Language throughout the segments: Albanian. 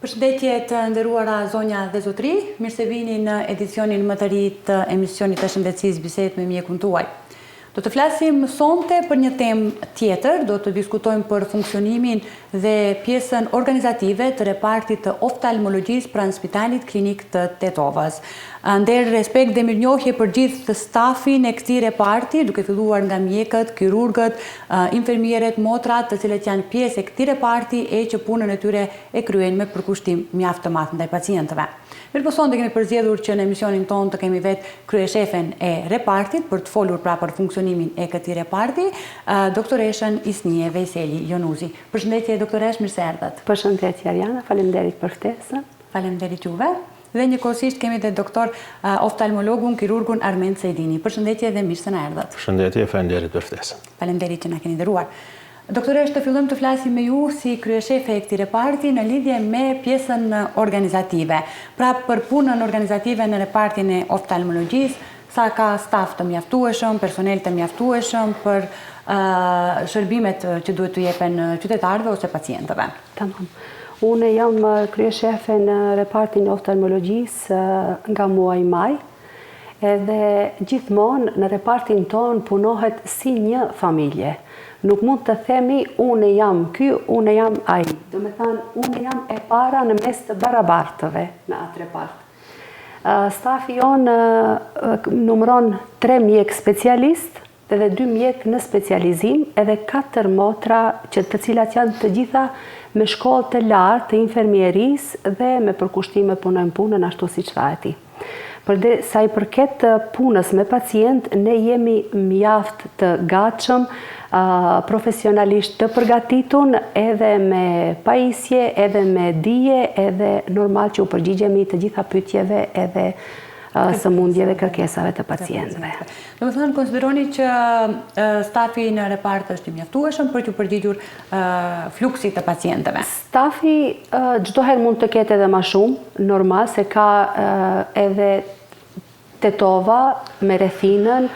Përshëndetje të nderuara zonja dhe zotëri, mirë se vini në edicionin më të ri të emisionit të shëndetësisë Bisedë me mjekun tuaj. Do të flasim sonte për një temë tjetër, do të diskutojmë për funksionimin dhe pjesën organizative të repartit të oftalmologjisë pranë Spitalit Klinik të Tetovës. Nder, respekt dhe mirënjohje për gjithë stafin e këtij reparti, duke filluar nga mjekët, kirurgët, infermieret, motrat, të cilët janë pjesë e këtij reparti e që punën e tyre e kryejnë me përkushtim mjaft të madh ndaj pacientëve. Mirëpo sonte kemi përzgjedhur që në emisionin tonë të kemi vetë kryeshefen e repartit për të folur pra për funksionimin e këtij reparti, doktoreshën Isnie Vejseli Jonuzi. Përshëndetje doktoreshë, mirë se erdhët. Përshëndetje Arjana, faleminderit për ftesën. Faleminderit juve. Dhe njëkohësisht kemi dhe doktor oftalmologun, kirurgun Armend Sejdini. Përshëndetje dhe mirë se na erdhët. Përshëndetje, faleminderit për ftesën. Faleminderit që na keni nderuar. Doktoreshë, të fillojmë të flasim me ju si kryeshefe e këtij reparti në lidhje me pjesën organizative. Pra për punën organizative në repartin e oftalmologjisë, sa ka staf të mjaftueshëm, personel të mjaftueshëm për shërbimet që duhet t'u jepen qytetarëve ose pacientëve. Tamam. Unë jam kryeshefe në repartin e oftalmologjisë nga muaji maj. Edhe gjithmonë në repartin tonë punohet si një familje. Nuk mund të themi unë jam ky, unë jam ai. Domethënë, unë jam e para në mes të barabartëve në atë repart. Stafi jonë numëron tre mjekë specialistë edhe dy mjekë në specializim edhe katër motra që të cilat janë të gjitha me shkollë të lartë të infermierisë dhe me përkushtim e punojnë punën ashtu siç tha ti. Për sa i përket punës me pacient, ne jemi mjaft të gatshëm, profesionalisht të përgatitun edhe me pajisje, edhe me dije, edhe normal që u përgjigjemi të gjitha pyetjeve edhe sëmundjeve, kërkesave të pacientëve. Domethënë, konsideroni që stafi në repart është i mjaftueshëm për t'u përgjigjur fluksit të pacientëve? Stafi çdo herë mund të ketë edhe ma shumë, normal se ka edhe Tetova me rrethinën,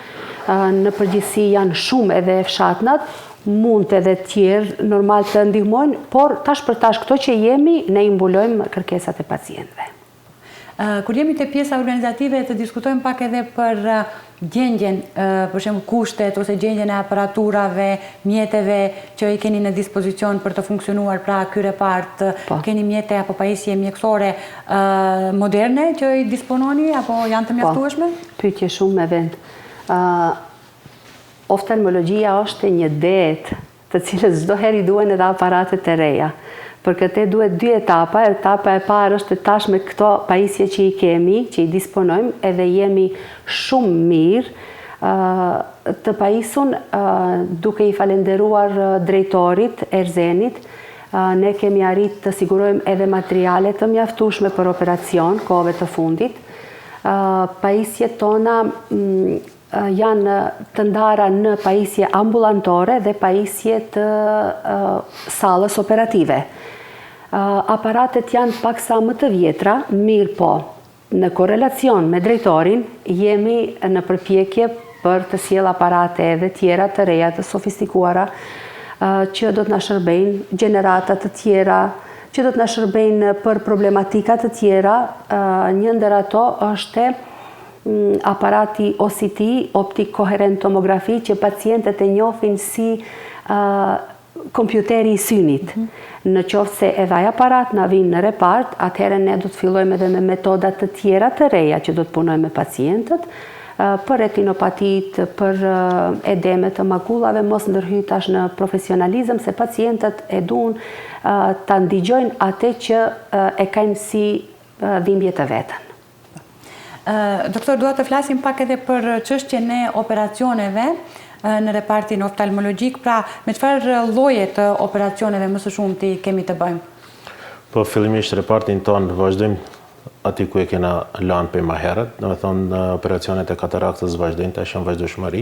në përgjithësi janë shumë edhe fshatnat, mund edhe tjerë normal të ndihmojnë, por tash për tash këto që jemi, ne i mbulojmë kërkesat e pacientëve. Kur jemi te pjesa organizative të diskutojmë pak edhe për gjendjen, për shembull kushtet ose gjendjen e aparaturave, mjeteve që i keni në dispozicion për të funksionuar pra ky repart, po. Keni mjete apo pajisje mjekësore moderne që i dispononi apo janë të po. mjaftueshme? Pyetje shumë me vend. Oftalmologjia është një det të cilës çdo herë i duhen edhe aparate të reja. Për këtë duhet dy etapa, etapa e parë është tash me këto pajisje që i kemi, që i disponojmë, edhe jemi shumë mirë të pajisun duke i falenderuar drejtorit Erzenit, ne kemi arrit të sigurojmë edhe materiale të mjaftueshme për operacion kohëve të fundit. Pajisjet tona janë të ndara në pajisje ambulantore dhe pajisje të sallës operative. Aparatet janë paksa më të vjetra, mirëpo, në korrelacion me drejtorin, jemi në përpjekje për të sjellë aparate edhe tjera të reja të sofistikuara që do të na shërbejnë gjenerata të tjera, që do të na shërbejnë për problematika të tjera, një ndër ato është aparati OCT, Optic Coherent Tomography, që pacientët e njohin si kompjuteri i synit. Mhm. Në qoftë se edhe ai aparat na vjen në repart, atëherë ne do të fillojmë edhe me metoda të tjera të reja që do të punojmë me pacientët, për retinopatitë, për edeme të makulave, mos ndërhyj tash në profesionalizëm, se pacientët e duan ta ndigjojnë atë që e kanë si dhimbje të vetën. Doktor, dua të flasim pak edhe për çështjen e operacioneve në repartin oftalmologjik, pra me çfarë lloje të operacioneve më së shumti kemi të bëjmë? Po, fillimisht repartin tonë vazhdojmë aty ku e kena lanë prej ma herët, domethonë operacionet e kataraktës vazhdojnë, tash janë vazhdueshmëri.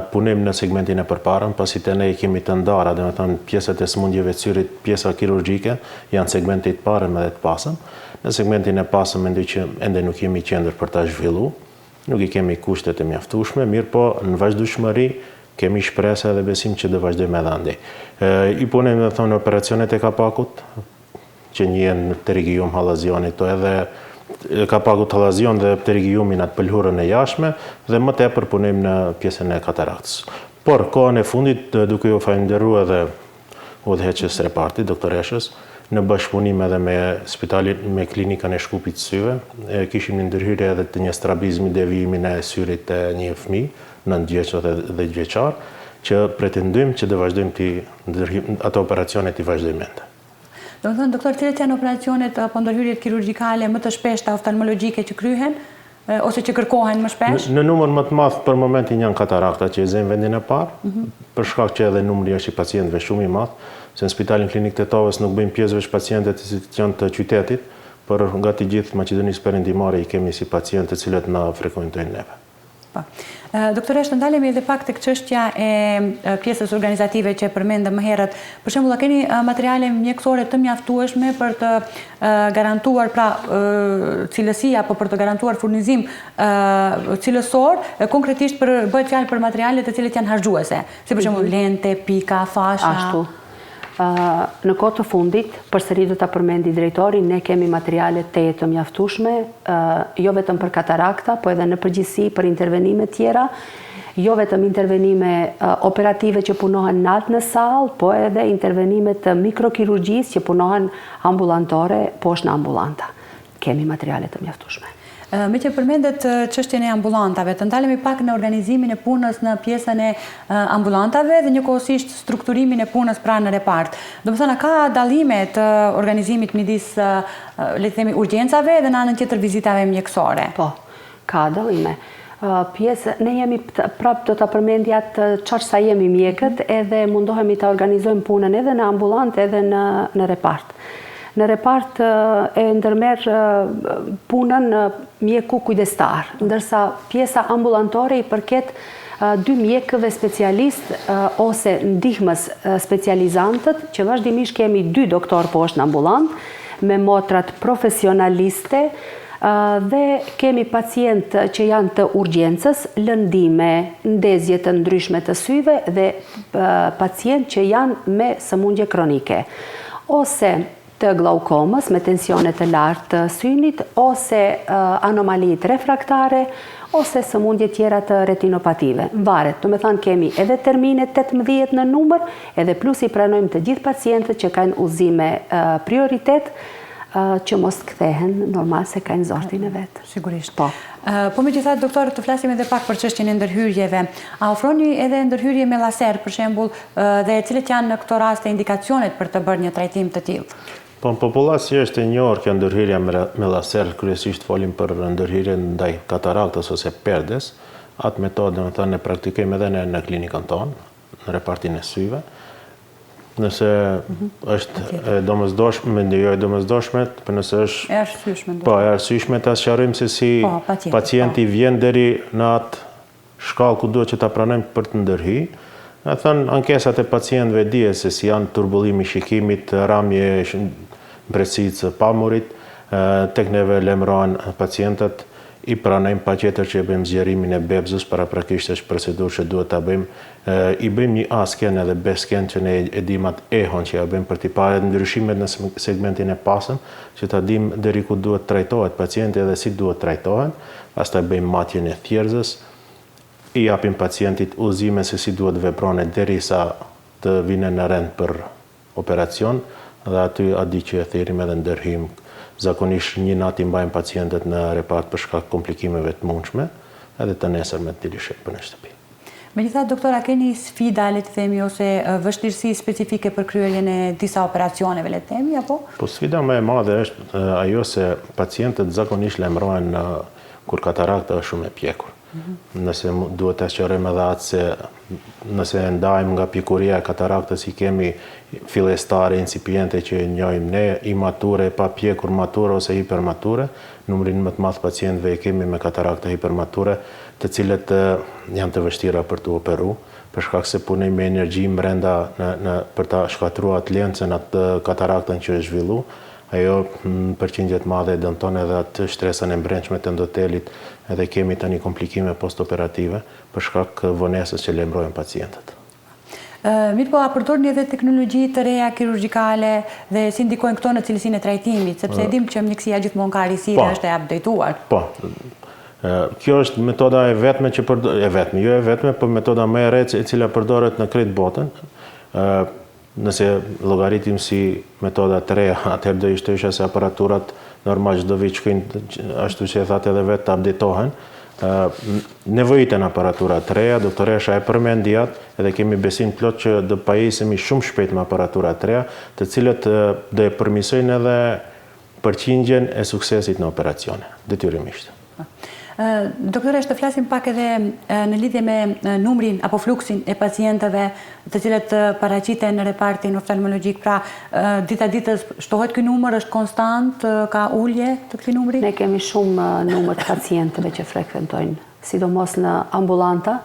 Punojmë në segmentin e përparëm, pasi te ne i kemi të ndara, domethonë pjesët e sëmundjeve të syrit, pjesa kirurgjike, janë segmenti i të parëm edhe të pasëm. Në segmentin e pasëm mendoj që ende nuk jemi qendër për ta zhvillu, nuk i kemi kushtet e mjaftueshme, mirëpo në vazhdueshmëri kemi shpresa edhe besim që do vazhdojmë edhe andej. I punojmë domethonë operacionet e kapakut, që njihen pterigium hallazioni këto edhe kapakut hallazion dhe pterigiumin atë pëlhurën e jashtme dhe më tepër punojmë në pjesën e kataraktës. Por kohën e fundit duke ju falënderu edhe udhëheqës repartit, doktoreshës, në bashkëpunim edhe me spitalin, me klinikën e Shkupit të syve, kishim një ndërhyrje edhe të një strabizmi devijimin e syrit të një fëmijë, 9 vjeç ose 10 vjeçar, që pretendojmë që do vazhdojmë t'i ndërhyjmë ato operacione t'i vazhdojmë ende. Domethënë, doktor, cilat janë operacionet apo ndërhyrjet kirurgjikale më të shpeshta oftalmologjike që kryhen ose që kërkohen më shpesh? Në numër më të madh për momentin janë kataraktat që e zënë vendin e parë, mhm. për shkak që edhe numri është i pacientëve shumë i madh, se në Spitalin Klinik Tetovës nuk bëjmë pjesë veç pacientët të cilët janë të qytetit, por nga të gjithë Maqedonisë Perëndimore i kemi si pacientë të cilët na frekuentojnë neve. Po. Doktoreshë, të ndalemi edhe pak tek çështja e pjesës organizative që e përmendëm më herët. Për shembull, a keni materiale mjekësore të mjaftueshme për të garantuar pra cilësi apo për të garantuar furnizim cilësor, konkretisht për bëhet fjalë për materiale të cilat janë harxhuese, si për shembull mhm. lente, pika, fasha. Ashtu. Në kohë të fundit, përsëri do ta përmendi drejtori, ne kemi materiale tejet të mjaftueshme, jo vetëm për katarakta, po edhe në përgjithësi për intervenime tjera, jo vetëm intervenime operative që punohen nalt në sallë, po edhe intervenime të mikrokirurgjisë që punohen ambulantore poshtë në ambulanta. Kemi materiale të mjaftueshme. Meqë përmendet çështjen e ambulantave, të ndalemi pak në organizimin e punës në pjesën e ambulantave dhe njëkohësisht strukturimin e punës pra në repart. Domethënë, a ka dallime të organizimit midis, le të themi, urgjencave dhe në anën tjetër vizitave mjekësore? Po, ka dallime. Pjesë, ne jemi, prapë do ta përmendi atë çaq sa jemi mjekët, edhe mundohemi ta organizojmë punën edhe në ambulantë edhe në në repart. Në repart e ndërmerr punën mjeku kujdestar, ndërsa pjesa ambulantore i përket dy mjekëve specialistë ose ndihmës specializantët, që vazhdimisht kemi dy doktorë poshtë në ambulantë, me motrat profesionaliste dhe kemi pacientë që janë të urgjencës, lëndime, ndezje të ndryshme të syve dhe pacientë që janë me sëmundje kronike. Ose të glaukomës me tensione të lartë të synit ose anomalitë refraktare ose sëmundje tjera të retinopative. Varet, domethënë kemi edhe termine 18 në numër, edhe plus i pranojmë të gjithë pacientët që kanë udhëzime prioritet që mos të kthehen normal se kanë zortin e vet. Sigurisht. Po. Po megjithatë, doktor, të flasim edhe pak për çështjen e ndërhyrjeve. A ofroni edhe ndërhyrje me laser, për shembull, dhe cilat janë në këto raste indikacionet për të bërë një trajtim të tillë? Po në popullatë është e njohur kjo ndërhyrja me laser, kryesisht folim për ndërhyrje ndaj kataraktës ose perdes. Atë metodë, domethënë, e praktikojmë edhe ne në klinikën tonë, në repartin e syve. Nëse mhm. është e domosdoshme, mendoj jo e domosdoshme, por nëse është e arsyeshme. Po, e arsyeshme ta sqarojmë se si po, pacienti po. vjen deri në atë shkallë ku duhet që ta pranojmë për të ndërhy. Domethënë, ankesat e pacientëve dihet se si janë turbullimi i shikimit, ramje mprehtësisë së pamurit, tek neve lajmërohen pacientët, i pranojmë patjetër që e bëjmë zgjerimin e bebzës, paraprakisht është procedurë që duhet ta bëjmë, i bëjmë një A sken edhe B sken që ne e dimë atë ehon që ja bëjmë për t'i parë edhe ndryshimet në segmentin e pasëm, që ta dimë deri ku duhet trajtohet pacienti edhe si duhet trajtohet, pastaj bëjmë matjen e thjerrëzës, i japim pacientit udhëzime se si duhet vepron e derisa të vine në rend për operacion dhe aty atë ditë që e thirrim edhe ndërhyjmë. Zakonisht një natë i mbajmë pacientët në repart për shkak komplikimeve të mundshme, edhe të nesërmen t'i lëshojmë për në shtëpi. Megjithatë doktor a keni sfida le të themi ose vështirësi specifike për kryerjen e disa operacioneve le të themi apo? Po sfida më e madhe është ajo se pacientët zakonisht lajmërohen kur katarakta është shumë e pjekur. Nëse duhet ta sqarojmë edhe atë se nëse e ndajmë nga pjekuria e kataraktës i kemi fillestare, incipiente që e njohim ne, imature, e papjekur, mature ose hipermature. Numrin më të madh pacientëve e kemi me katarakta hipermature, të cilët janë të vështira për t'u operu, për shkak se punojmë me energji mbrenda në në për ta shkatërruar atë lencën, atë kataraktën që është zhvillu. Ajo në përqindje të madhe e dëmton edhe atë shtresën e mbrendshme të endotelit edhe kemi tani komplikime postoperative për shkak vonesës që lajmërohen pacientët. Mirëpo, a përdorni edhe teknologji të reja kirurgjikale dhe si ndikojnë këto në cilësinë e trajtimit, sepse e dimë që mjekësia gjithmonë ka risi dhe po. është e updateuar. Po. Kjo është metoda e vetme që përdoret, e vetme, jo e vetme, po metoda më e re e cila përdoret në krejt botën. Nëse llogaritim si metoda të reja, atëherë do ishte isha se aparaturat normal çdo vit shkojnë ashtu si e thatë edhe vetë të updatetohen. Nevojiten aparatura të reja, doktoresha e përmendi atë, edhe kemi besim të plotë që do pajisemi shumë shpejt me aparatura të reja, të cilët do e përmirësojnë edhe përqindjen e suksesit në operacione, detyrimisht. Doktoreshë, të flasim pak edhe në lidhje me numrin apo fluksin e pacientëve të cilët paraqiten në repartin oftalmologjik, pra dita ditës shtohet ky numër, është konstant, ka ulje të këtij numri? Ne kemi shumë numër të pacientëve që frekuentojnë, sidomos në ambulanta.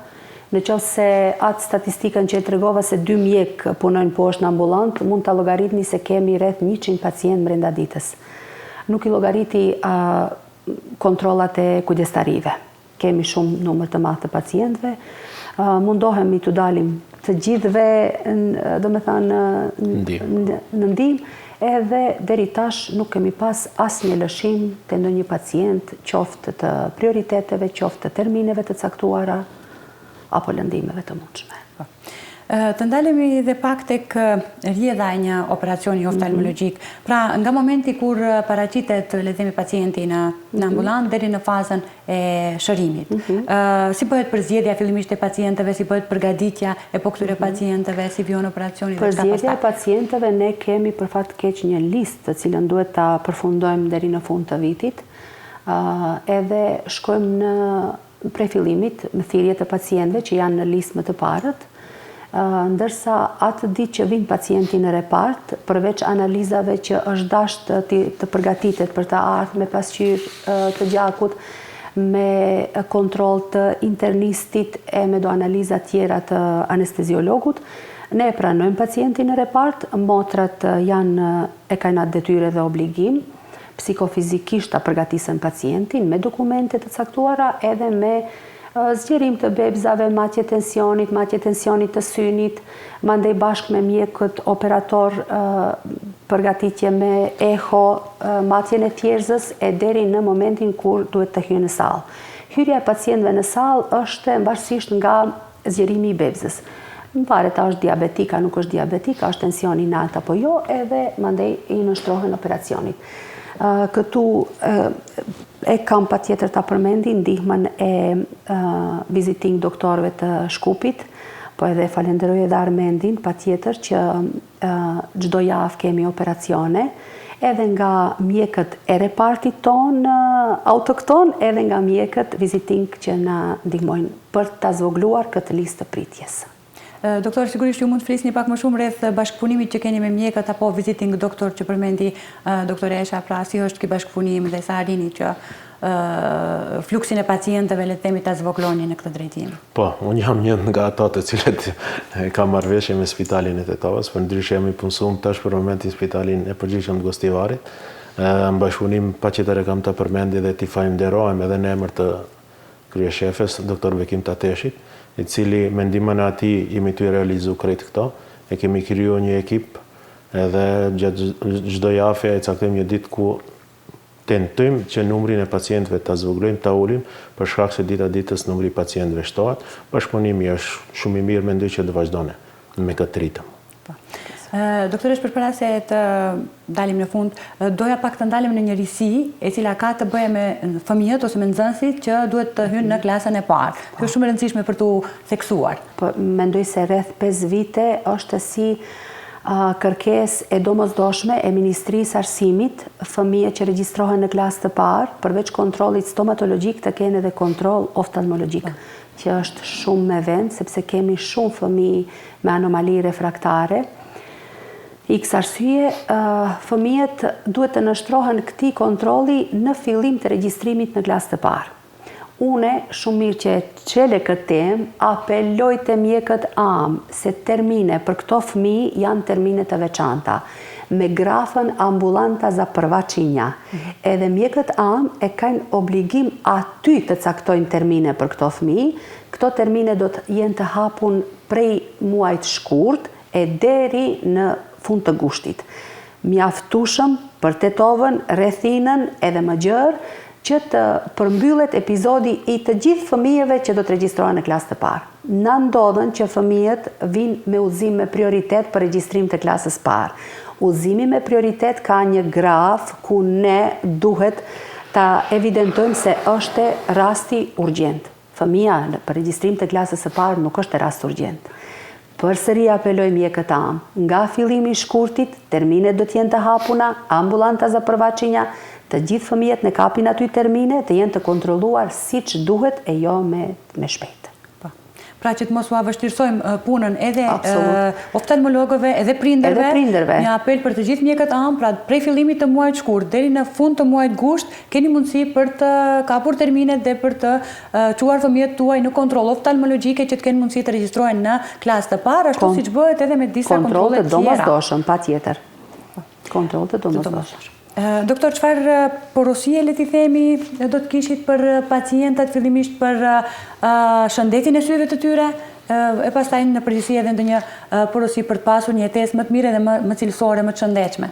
Në qoftë se atë statistikën që e tregova se dy mjekë punojnë poshtë në ambulantë, mund ta llogaritni se kemi rreth 100 pacientë brenda ditës. Nuk i llogariti kontrollat e kujdestarive. Kemi shumë numër të madh të pacientëve. Mundohemi t'u dalim të gjithëve, domethënë, në ndihmë, edhe deri tash nuk kemi pas asnjë lëshim te ndonjë pacient, qoftë të prioriteteve, qoftë të termineve të caktuara, apo lëndimeve të mundshme. Po. Të ndalemi dhe pak tek rrjedha e një operacioni mhm. oftalmologjik. Pra, nga momenti kur paraqitet, le të themi, pacienti në në mhm. ambulantë deri në fazën e shërimit. Mhm. Si bëhet përzgjedhja fillimisht e pacientëve, si bëhet përgatitja e po këtyre pacientëve, si vijon operacioni dhe çka pastaj? Përzgjedhja e pacientëve ne kemi për fat të keq një listë të cilën duhet ta përfundojmë deri në fund të vitit. Edhe shkojmë në prej fillimit me thirrje të pacientëve që janë në listë më të parët, ndërsa atë ditë që vijnë pacienti në repart, përveç analizave që është dashtë të, të përgatitet për të ardhë me pasqyrë të gjakut, me kontroll të internistit e me do analiza tjera të anesteziologut, ne e pranojmë pacientin në repart, motrat janë e kanë atë detyrë dhe obligim, psikofizikisht ta përgatisën pacientin me dokumente të caktuara edhe me zgjerim të bebzave, matje tensionit, matje tensionit të synit, mandej bashkë me mjekët operator përgatitje me eho, matjen e thjerrëzës e deri në momentin kur duhet të hyjë në sallë. Hyrja e pacientëve në sallë është varësisht nga zgjerimi i bebzës. Varet a është diabetik, a nuk është diabetik, a është tensioni i lartë apo jo, edhe mandej i nënshtrohen operacionit. Këtu e kam patjetër ta përmendi ndihmën e visiting doktorëve të Shkupit, po edhe falenderoj edhe Armendin patjetër që çdo javë kemi operacione, edhe nga mjekët e repartit tonë autokton, edhe nga mjekët visiting që na ndihmojnë për ta zvogëluar këtë listë të pritjes. Doktor, sigurisht ju mund të flisni pak më shumë rreth bashkëpunimit që keni me mjekët apo visiting doktor që përmendi doktoresha, pra si është ky bashkëpunim dhe sa arrini që fluksin e pacientëve, le të themi, ta zvogëloni në këtë drejtim? Po, unë jam një nga ata të cilët e kam marrëveshje me spitalin e Tetovës, përndryshe jam i punësuar tash për momentin në spitalin e përgjithshëm të Gostivarit. Në bashkëpunim patjetër e kam të përmendi dhe t'i falënderohem edhe në emër të kryeshefes, doktor Bekim Tateshit, i cili me ndihmën e atij jemi tu i realizu krejt këto. E kemi kriju një ekip edhe gjatë çdo jave e caktojmë një ditë ku Tentojmë që numrin e pacientëve ta zvogëlojmë, ta ulim, për shkak se dita ditës numri i pacientëve shtohet. Bashkëpunimi është shumë i mirë, mendoj që do vazhdojë me këtë ritëm. Po. Doktoreshë, përpara se të dalim në fund, doja pak të ndalem në një risi, e cila ka të bëjë me fëmijët ose me nxënësit që duhet të hyjnë në klasën e parë. Kjo është shumë e rëndësishme për t'u theksuar. Po, mendoj se rreth 5 vite është si Kërkesë e domosdoshme e Ministrisë Arsimit, fëmijët që regjistrohen në klasë të parë, përveç kontrollit stomatologjik të kenë edhe kontroll oftalmologjik, që është shumë me vend, sepse kemi shumë fëmijë me anomali refraktare. Iks arsye, fëmijët duhet të nënshtrohen këtij kontrolli në fillim të regjistrimit në klasë të parë. Une, shumë mirë që e çele këtë temë, apeloj te mjekët amë se termine për këto fëmijë janë termine të veçanta, me grafën ambulanta za prva çinja. Edhe mjekët amë e kanë obligim aty të caktojnë termine për këto fëmijë, këto termine do të jenë të hapun prej muajit shkurt e deri në fund të gushtit. Mjaftueshëm për Tetovën, rrethinën edhe më gjerë, që të përmbyllet epizodi i të gjithë fëmijëve që do të regjistrohen në klasë të parë. Na ndodhën që fëmijët vijnë me udhëzim me prioritet për regjistrim të klasës parë. Udhëzimi me prioritet ka një grafë ku ne duhet ta evidentojmë se është rasti urgjent. Fëmija për regjistrim të klasës së parë nuk është rast urgjent. Përsëri apeloj mjekët amë, nga fillimi i shkurtit, terminet do të jenë të hapuna, ambulanta za prvačenja, të gjithë fëmijët ne kapin aty termine, të jenë të kontrolluar siç duhet e jo me me shpejt. Po. Pra që të mos ua vështirësojmë punën edhe oftalmologëve, edhe prindërve. Edhe prindërve. Një apel për të gjithë mjekët amë, pra prej fillimit të muajit shkurt deri në fund të muajit gusht, keni mundësi për të kapur terminet dhe për të çuar fëmijët tuaj në kontroll oftalmologjike që të kenë mundësi të regjistrohen në klasë të parë, ashtu siç bëhet edhe me disa kontrolle të tjera. Kontroll të domosdoshëm, patjetër. Kontroll të domosdoshëm. Doktor, çfarë porosie le t'i themi do të kishit për pacientët fillimisht për shëndetin e syve të tyre, e pastaj në përgjithësi edhe ndonjë porosi për të pasur një jetesë më të mirë dhe më më cilësore, më të shëndetshme?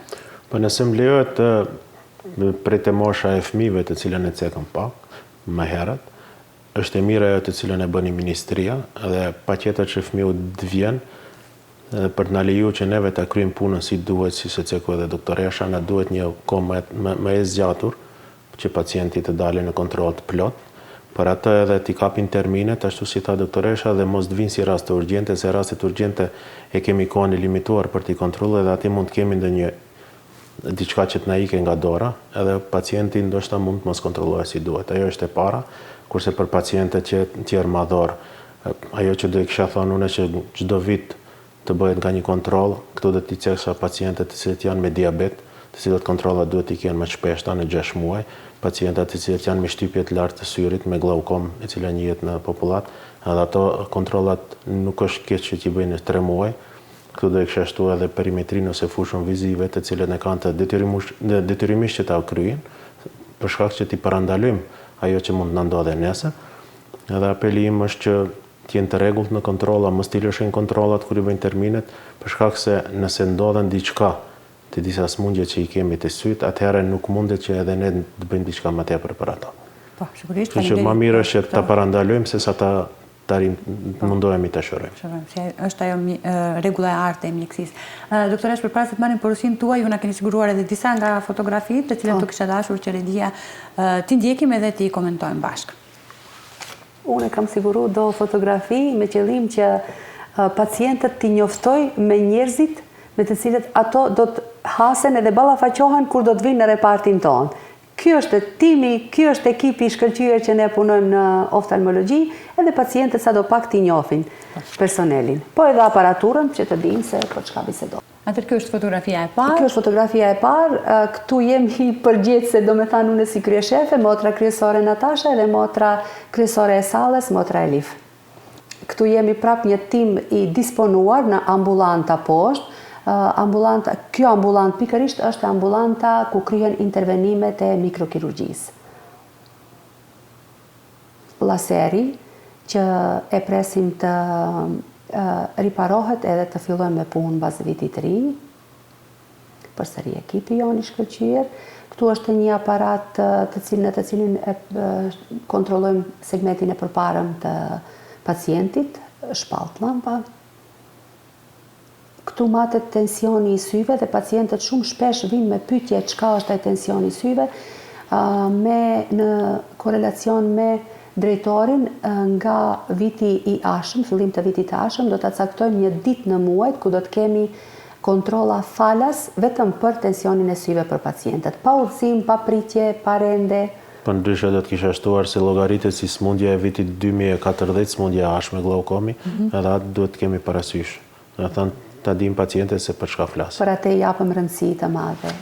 Po nëse më lejohet prej te mosha e fëmijëve të cilën e cekëm pak më herët, është e mirë ajo të cilën e bëni ministria dhe patjetër që fëmiu të vjen Dhe për të na leju që neve ta kryejmë punën si duhet, siç e ceku edhe doktoresha, na duhet një kohë më më më e zgjatur që pacienti të dalë në kontroll të plotë. Për atë edhe t'i kapin terminet, ashtu si tha doktoresha, dhe mos të vijnë si raste urgjente, se rastet urgjente e kemi kohën e limituar për t'i kontrollu edhe aty mund të kemi ndonjë diçka që të na ike nga dora, edhe pacienti ndoshta mund të mos kontrollohet si duhet. Ajo është e para, kurse për pacientët që tjerë madhor, ajo që do i kisha thënë unë që çdo vit të bëhet nga një kontroll, këtu do t'i ceksa pacientët të cilët janë me diabet, të cilët kontrollat duhet t'i kenë më të shpeshta në 6 muaj, pacientat të cilët janë me shtypje të lartë të syrit, me glaukom, e cila njihet në popullatë, edhe ato kontrollat nuk është keq që t'i bëjnë në 3 muaj, Këtu do e kisha shtu edhe perimetrinë ose fushën vizive, të cilën e kanë të detyrimisht që ta kryejnë, për shkak që t'i parandalojmë ajo që mund të na ndodhe nesër. Edhe apeli im është që të jenë të rregullt në kontrolla, mos t'i lëshojnë kontrollat kur i bëjnë terminet, për shkak se nëse ndodhen diçka te disa sëmundje që i kemi te sytë, atëherë nuk mundet që edhe ne të bëjmë diçka më tepër për ato. Po, sigurisht, Kështu që më mirë është që ta parandalojmë sesa ta ta të mundohemi ta shërojmë. Shërojmë, se është ajo rregulla e artë e mjekësisë. Doktoreshë, përpara se të marrim porosinë tuaj, ju na keni siguruar edhe disa nga fotografitë, të cilat po. do kisha dashur që regjia t'i ndjekim edhe t'i komentojmë bashkë. Unë kam siguru do fotografi me qëllim që pacientët t'i njoftoj me njerëzit me të cilët ato do të hasen edhe ballafaqohen kur do të vinë në repartin tonë. Ky është timi, ky është ekipi i shkëlqyer që ne punojmë në oftalmologji, edhe pacientët sado pak t'i njohin personelin, po edhe aparaturën që të dinë se për çka bisedojnë. Atëherë kjo është fotografia e parë. Kjo është fotografia e parë, këtu jemi përgjegjëse, domethënë unë si kryeshefe, motra kryesore Natasha edhe motra kryesore e sallës, motra Elif. Këtu jemi prap një tim i disponuar në ambulanta poshtë. Ambulanta, kjo ambulantë pikërisht është ambulanta ku kryhen intervenimet e mikrokirurgjisë. Laseri që e presim të riparohet edhe të fillojmë me punë mbas vitit të ri. Përsëri ekipi jonë i shkëlqyer. Këtu është një aparat të cilin në të cilin e kontrollojmë segmentin e përparëm të pacientit, shpalt llamba. Këtu matet tensioni i syve dhe pacientët shumë shpesh vijnë me pyetje çka është ai tensioni i syve, me në korrelacion me drejtorin nga viti i ardhshëm, fillim të vitit të ardhshëm do ta caktojmë një ditë në muaj ku do të kemi Kontrolla falas vetëm për tensionin e syve për pacientët. Pa udhëzim, pa pritje, pa rende. Përndryshe do të kisha shtuar se llogaritet si sëmundja e vitit 2040, sëmundja e ardhshme glaukomi, edhe atë duhet të kemi parasysh. Domethënë, ta dinë pacientët se për çka flasim. Për atë i japëm rëndësi të madhe.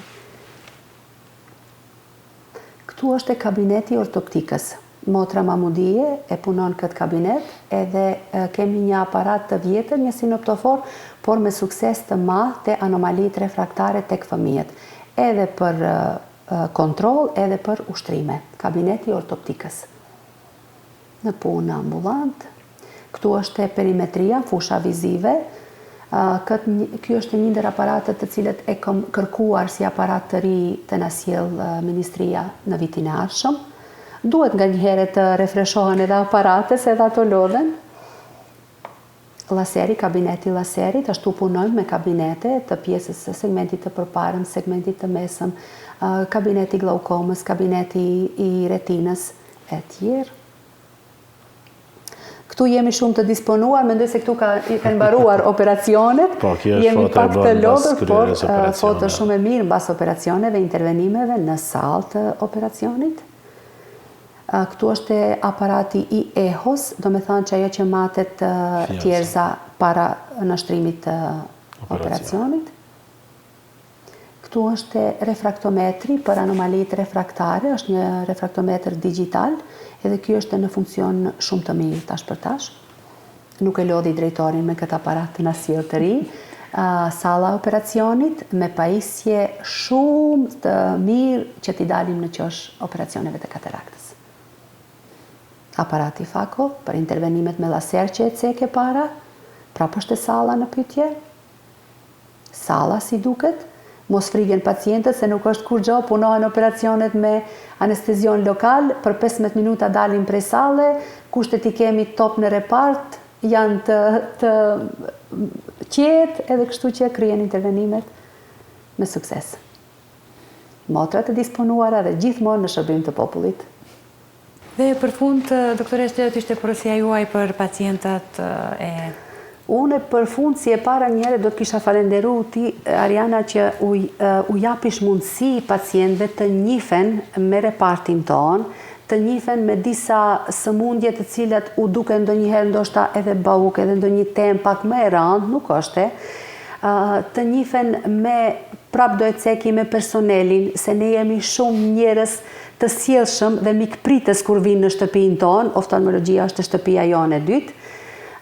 Këtu është e kabineti i ortoptikës. Motra Mamudije e punon këtë kabinet edhe kemi një aparat të vjetër, një sinoptofor, por me sukses të madh te anomalitë refraktare tek fëmijët. Edhe për kontroll edhe për ushtrime. Kabineti i ortoptikës. Në punë në ambulantë. Këtu është e perimetria, fusha vizive. Këtë, ky është një ndër aparatet të cilët e kom kërkuar si aparat të ri të na sjellë ministria në vitin e ardhshëm. Duhet nganjëherë të refreshohen edhe aparate, se edhe ato lodhen. Laseri, kabineti i laserit, ashtu punojmë me kabinete të pjesës së segmentit të përparëm, segmentit të mesëm, kabineti i glaukomës, kabineti i retinës, etj. Këtu jemi shumë të disponuar, mendoj se këtu ka, kanë mbaruar operacionet. Po, kjo është jemi foto e pak të bërë mbas lodhur, por kryerjes së foto operacioneve. shumë e mirë mbas operacioneve, intervenimeve në sallë të operacionit. Këtu është aparati i ehos, do me thënë që ajo që matet thjerrëza para nënshtrimit të operacionit. Këtu është refraktometri për anomalitë refraktare, është një refraktometër digjital, edhe ky është në funksion shumë të mirë tash për tash. Nuk e lodhi drejtorin me këtë aparat të na sjellë të ri. Salla e operacionit me pajisje shumë të mirë që t'i dalim në qosh operacioneve të kataraktës. Aparati Fako për intervenimet me laser që e ceke para, prapë është e salla në pyetje. Salla si duket, mos frigen pacientët se nuk është kurgjo, punohen operacionet me anestezion lokal, për 15 minuta dalim prej salle, kushtet i kemi top në repart, janë të, të qetë edhe kështu që kryen intervenimet me sukses. Motrat e disponuara dhe gjithmonë në shërbim të popullit. Dhe për fund, doktoreshë, cila do të ishte porosia juaj për pacientët e Unë për fund si e para njëherë do të kisha falenderu ti Ariana që u, u japish mundësi pacientëve të njifen me repartin tonë, të njifen me disa sëmundje të cilat u duken ndonjëherë ndoshta edhe bauk, edhe ndonjë temë pak më e rëndë, nuk është, të njifen me prap do e ceki me personelin, se ne jemi shumë njerëz të sjellshëm dhe mikpritës kur vijnë në shtëpinë tonë, oftalmologjia është shtëpia jonë e dytë.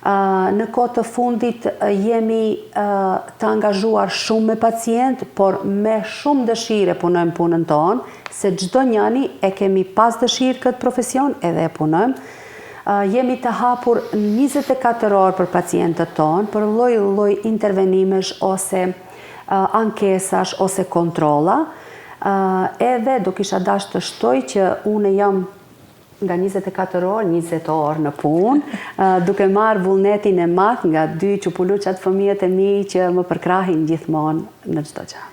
Në kohë të fundit jemi të angazhuar shumë me pacientë, por me shumë dëshirë e punojmë punën tonë, se çdo njani e kemi pas dëshirë këtë profesion edhe e punojmë. Jemi të hapur 24 orë për pacientët tonë, për lloj-lloj intervenimesh ose ankesash ose kontrolla. Edhe do kisha dashtë të shtoj që unë jam nga 24 orë, 20 orë në punë, duke marrë vullnetin e madh nga dy çupuluçat fëmijët e mi që më përkrahin gjithmonë në çdo gjë.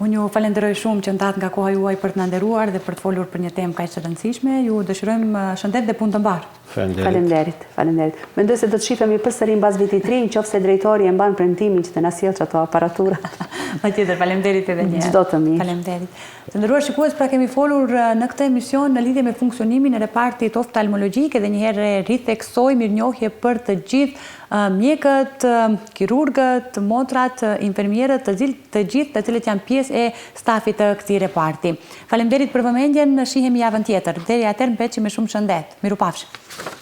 Unë ju falenderoj shumë që ndatë nga koha juaj për të na nderuar dhe për të folur për një temë kaq të rëndësishme. Ju dëshirojmë shëndet dhe punë të mbarë. Faleminderit. Faleminderit, faleminderit. Mendoj se do të shifemi përsëri mbas vitit të ri, nëse drejtori e mban premtimin që të na sjellë ato aparatura. Patjetër, faleminderit edhe një herë. Çdo të mirë. Faleminderit. Të nderuar shikues, pra kemi folur në këtë emision në lidhje me funksionimin e repartit oftalmologjik edhe një herë ritheksoj mirënjohje për të gjithë mjekët, kirurgët, motrat, infermierët, të gjithë të gjithë të cilët janë pjesë e stafit të këtij reparti. Faleminderit për vëmendjen, shihemi javën tjetër. Deri atëherë mbetshi me shumë shëndet. Mirupafshim.